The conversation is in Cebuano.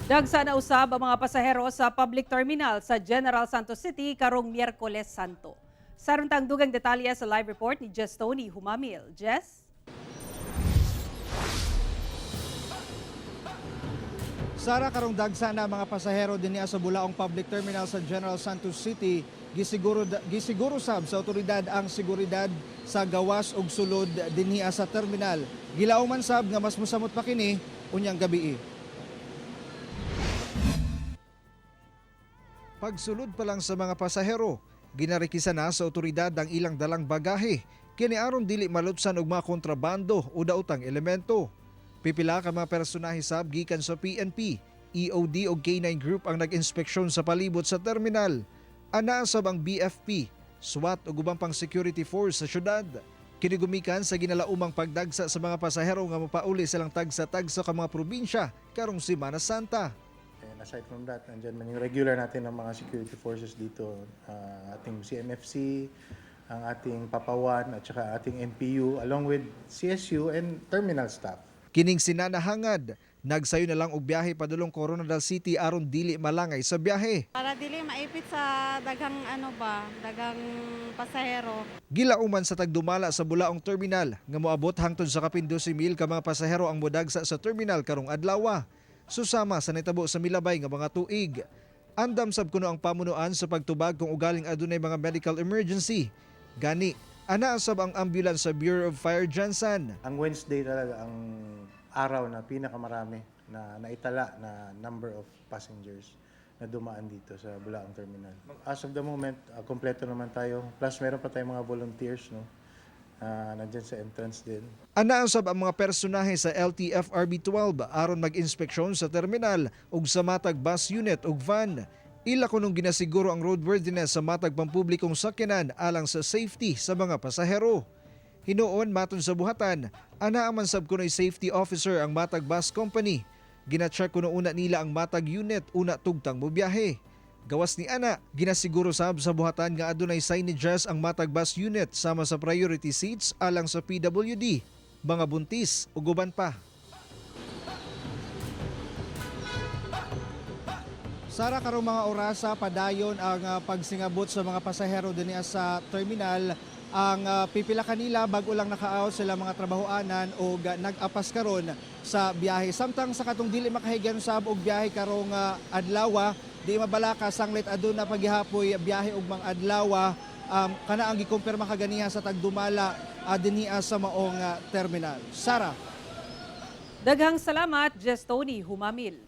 Dagsa na usab ang mga pasahero sa public terminal sa General Santos City karong Miyerkules Santo. Saron tang dugang detalye sa live report ni Jess Tony Humamil. Jess? Sara, karong dagsa na mga pasahero dinhi sa Bulaong Public Terminal sa General Santos City, gisiguro gisiguro sab sa otoridad ang seguridad sa gawas ug sulod dinhi sa terminal. Gilauman sab nga mas mosamot pa kini unyang gabii. Pagsulod pa lang sa mga pasahero, ginarikisa na sa otoridad ang ilang dalang bagahe kini aron dili malutsan og mga kontrabando o daotang elemento. Pipila ka mga personahe sab gikan sa PNP, EOD o K9 Group ang nag-inspeksyon sa palibot sa terminal. Ana sab ang BFP, SWAT ug uban pang security force sa syudad. Kini gumikan sa ginalaumang pagdagsa sa mga pasahero nga mopauli silang tagsa-tagsa ka mga probinsya karong Semana Santa. And aside from that, andyan man yung regular natin ng mga security forces dito, ating CMFC, ang ating Papawan, at saka ating MPU, along with CSU and terminal staff. Kining sinanahangad, nagsayo na lang og biyahe padulong Coronadal City aron dili malangay sa biyahe. Para dili maipit sa daghang ano ba, daghang pasahero. Gilauman sa tagdumala sa Bulaong Terminal nga moabot hangtod sa kapin 12,000 ka mga pasahero ang modagsa sa terminal karong adlaw. Susama sa nitabo sa milabay nga mga tuig. Andam sab kuno ang pamunuan sa pagtubag kung ugaling adunay mga medical emergency. Gani, ana sab ang ambulance sa Bureau of Fire GenSan. Ang Wednesday talaga ang araw na pinakamarami na naitala na number of passengers na dumaan dito sa Bulaong Terminal. As of the moment, kompleto naman tayo. Plus, meron pa tayong mga volunteers, no? Nandyan sa entrance din. Ana sab ang mga personahe sa LTFRB 12 aron mag-inspeksyon sa terminal ug sa matag bus unit ug van. Ila kunong ginasiguro ang roadworthiness sa matag pampublikong sakyanan alang sa safety sa mga pasahero. Hinuon maton sa buhatan, ana man sab kunoy safety officer ang matag bus company. Gina-check kuno una nila ang matag unit una tugtang mobiyahe. Gawas ni ana, ginasiguro sab sa buhatan nga adunay signages ang matag bus unit sama sa priority seats alang sa PWD, mga buntis ug uban pa. Sara, karong mga orasa padayon ang pagsingabot sa mga pasahero dinhi sa terminal. Ang pipila kanila bag-o lang naka-out sila mga trabahoanan o nag-apas karon sa biyahe. Samtang sa katong dili makahigayon sab og biyahe karong adlaw, di mabalaka sanglit aduna paghihapoy biyahe og mga adlaw, kana ang gikumpirma kaganiha sa tagdumala dinhi sa maong terminal. Sara. Daghang salamat, Jess Tony Humamil.